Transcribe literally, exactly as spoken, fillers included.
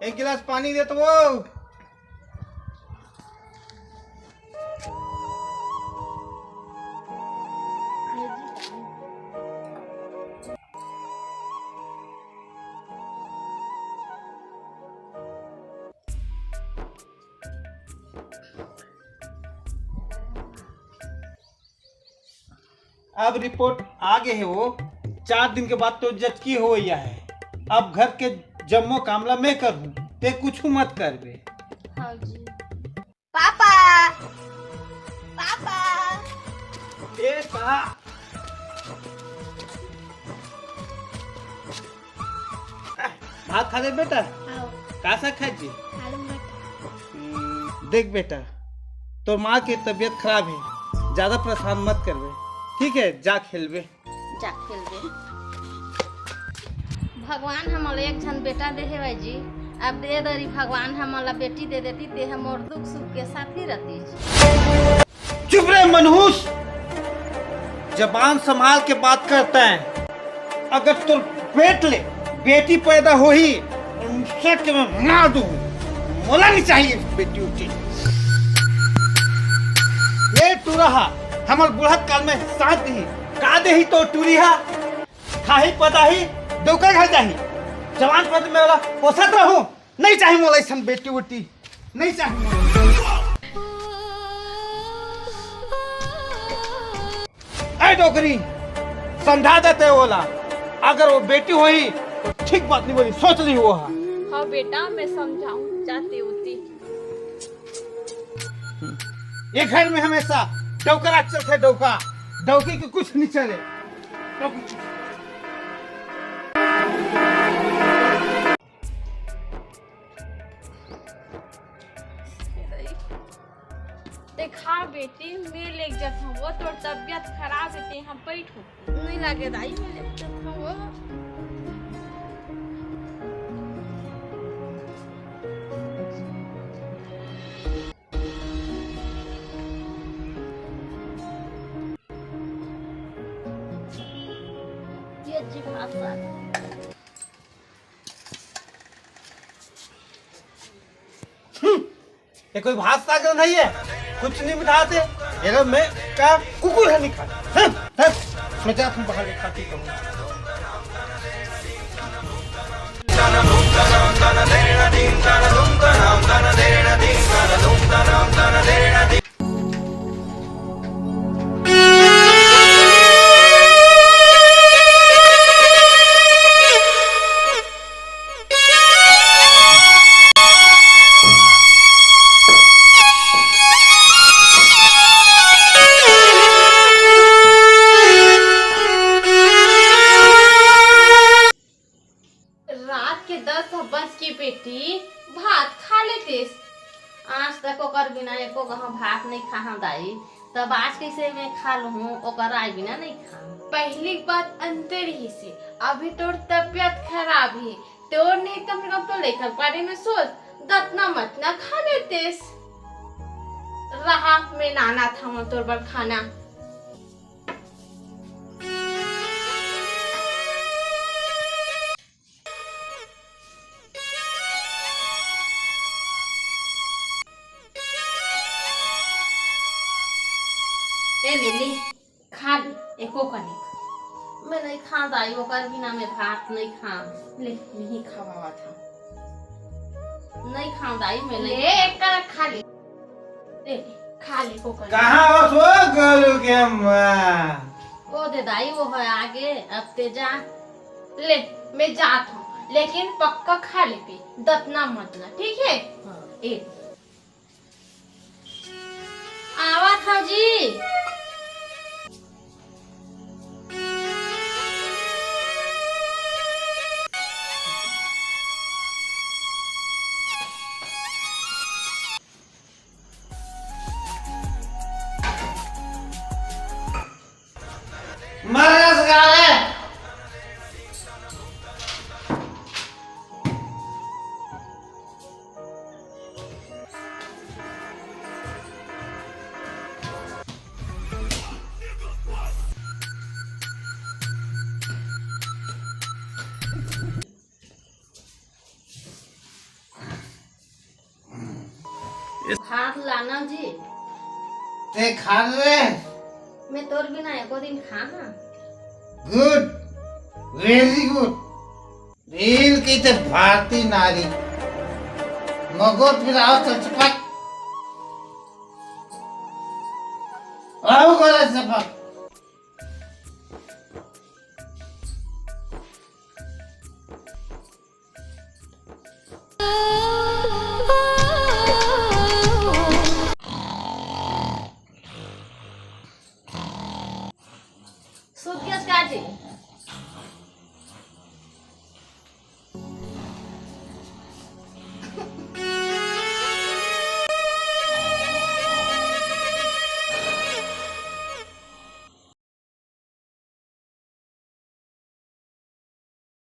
एक गिलास पानी दे तो वो। अब रिपोर्ट आ गे हे वो, चार दिन के बाद तो जचकी होवइया हे। अब घर के जम्मो काम ला मैं करहूँ, ते कुछू मत करबे। हाँ जी। Papa, papa. बेटा। भात खा ले बेटा। हाँ। का साग खाए जी? आलू मटर। हम्म, देख बेटा, तोर माँ के तबीयत खराब हे, ज्यादा परेशान मत करबे, ठीक हे? जा खेलबे। जा खेलबे। भगवान हमला एक झन बेटा दे हेवय जी, अब दे दरी भगवान हमला बेटी दे देती, ते ह मोर दुख सुख के साथी रहती। चुप रहे मनहूस, जबान संभाल के बात करता है। अगर तोर पेट ले बेटी पैदा होही, उनसे के मैं मार दूँ। मोला नहीं चाहिए बेटी उठी। ये टूरा हा हमर बुढ़त काल में साथ दी, का देही तो टूरी हा? खाही पताही, डौका घर जाही। जवान पद में वाला पोसत रहूं, नहीं चाही मोला अइसन बेटी उटी, नहीं चाही मोला। ए डोकरी, समझा देते ओला, अगर वो बेटी होही तो ठीक बात नहीं बोली, सोच ली वो हा। हाँ बेटा, मैं समझाऊं जाते उती। ये घर में हमेशा डौकरा चलथे, डौका, डौकी के कुछ नहीं चले। डौकी। देखा बेटी, मैं लेके जात हूँ, वो तोर तबियत खराब है, ते हम बैठ हो। नहीं लागे दाई, मैं लेके जात हूँ वो। ये जी भाषा। हम्म, ये कोई भात साग नहीं है, कुछ नहीं मिठाते। ये तो मैं का कुकुर है, नहीं खाता। हम्म, हम्म, मैं जाता हूँ बाहर, खाती कहूँ। रात के दस बज के बेटी, भात खा लेतेस। आज तक ओकर बिना एको गहाँ भात नहीं खाहा दाई, तब आज कैसे मैं खा लूँ, ओकर आय बिना नहीं खा। पहली बात अंतर ही से, अभी तोर तबियत खराब है, तोर नहीं कम से कम तो लेकर बारे में सोच, दतना मतना खा लेतेस। रहा, मैं लानत हूँ तोर बर खाना। ए ले, ले, खा ले, एको कनिक। मैं नहीं खा दाई, ओकर बिना मैं भात नहीं खा। ले, नहीं खवावत हूँ। नहीं खा दाई, मैं नहीं ले, खा। एक कनिक खा ले। ले, ले, खा ले, एको कनिक। कहाँ हो सो गोलू के माँ? ओ दे दाई, वो है आगे, अब ते जा। ले, मैं जात हूँ, लेकिन पक्का खा लेबे, दतना मत ना, ठीक है? हाँ। ए। आवत हव जी। मर जा साले। आनंद जी, ते खा रे। मैं तोर बिना एको दिन खा हाँ। Good, very good। रील की ते भारतीय नारी। मगो फिर आओ चल चपक। आओ गोरा चपक। सूत गेस का जी?